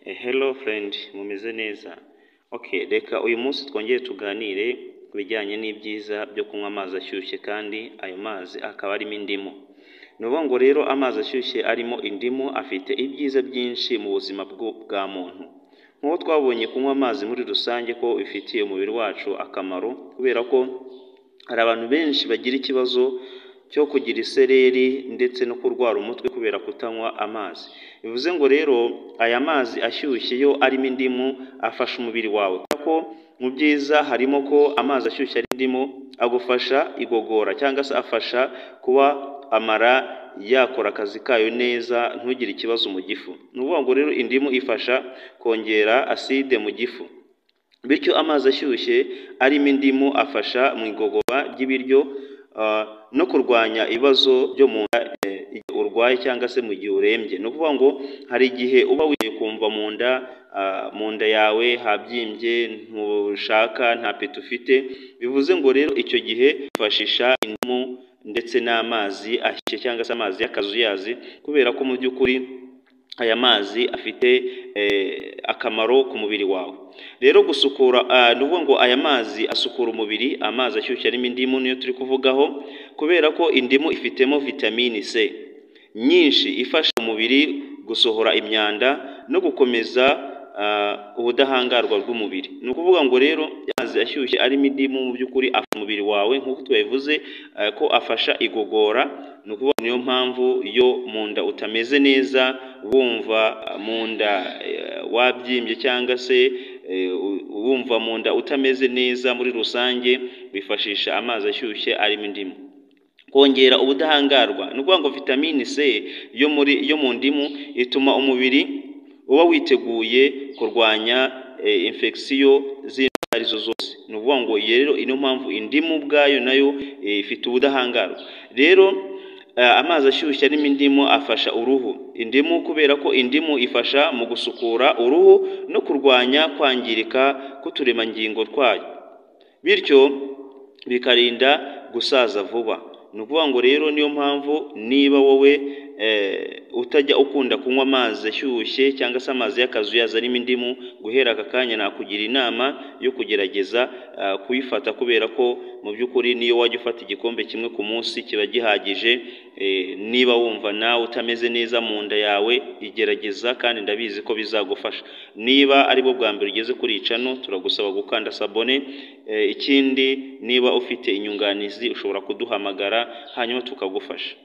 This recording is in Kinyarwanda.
Hello friend, mumeze neza? Okay, reka uyu munsi twongere tuganire ku bijyanye n'ibyiza byo kunywa amazi ashyushye kandi ayo mazi akaba arimo indimu. Ni ukuvuga ngo rero amazi ashyushye arimo indimu afite ibyiza byinshi mu buzima bwa muntu. Nk'uko twabonye kunywa amazi muri rusange ko bifitiye umubiri wacu akamaro, kubera ko hari abantu benshi bagira ikibazo cyo kugira isereri ndetse no kurwara umutwe kubera kutanywa amazi. Bivuze ngo rero aya mazi ashyushye yo arimo indimu afasha umubiri wawe, kubera ko mu byiza harimo ko amazi ashyushye arimo indimu agufasha igogora cyangwa se afasha kuba amara yakora akazi kayo neza ntugire ikibazo mu gifu. Ni ukuvuga ngo rero indimu ifasha kongera aside mu gifu, bityo amazi ashyushye arimo indimu afasha mu igogora ry'ibiryo no kurwanya ibibazo byo mu nda igihe urwaye cyangwa se mu gihe urembye. Ni ukuvuga ngo hari igihe uba wicaye ukumva mu nda yawe habyimbye, ntushaka, nta appétit ufite, bivuze ngo rero icyo gihe wifashisha indimu ndetse n'amazi ashyushye cyangwa se amazi y'akazuyazi, kubera ko mu by'ukuri aya mazi afite akamaro ku mubiri wawe. Rero gusukura, ni ukuvuga ngo aya mazi asukura umubiri, amazi ashyushye arimo indimu niyo turi kuvugaho, kubera ko indimu ifitemo vitamini C nyinshi ifasha umubiri gusohora imyanda no gukomeza ubudahangarwa bw'umubiri. Ni ukuvuga ngo rero amazi ashyushye arimo indimu mu by'ukuri afasha umubiri wawe nk'uko twabivuze ko afasha igogora, ni ukuvuga niyo mpamvu iyo mu nda utameze neza, wumva mu nda wabyimbye cyangwa se wumva mu nda utameze neza muri rusange, wifashisha amazi ashyushye arimo indimu. Kongera ubudahangarwa, ni ukuvuga ngo vitamini C yo mu ndimu ituma umubiri uba witeguye kurwanya infection z'indwara arizo zose. Ni ukuvuga ngo iyi rero niyo mpamvu indimu ubwayo nayo ifite ubudahangarwa. Rero amazi ashyushye arimo indimu afasha uruhu. Indimu, kubera ko indimu ifasha mu gusukura uruhu no kurwanya kwangirika k'uturemangingo twayo, bityo bikarinda gusaza vuba. Ni ukuvuga ngo rero niyo mpamvu niba wowe utajya ukunda kunywa amazi ashyushye cyangwa se amazi y'akazuyazi arimo indimu, guhera aka kanya nakugira inama yo kugerageza kuyifata, kubera ko mu by'ukuri niyo wajya ufata igikombe kimwe ku munsi kiba gihagije. Niba wumva nawe utameze neza mu nda yawe, igerageza kandi ndabizi ko bizagufasha. Niba ari bwo bwa mbere ugeze kuri iyi channel, turagusaba gukanda s'abonner. Ikindi, niba ufite inyunganizi ushobora kuduhamagara hanyuma tukagufasha.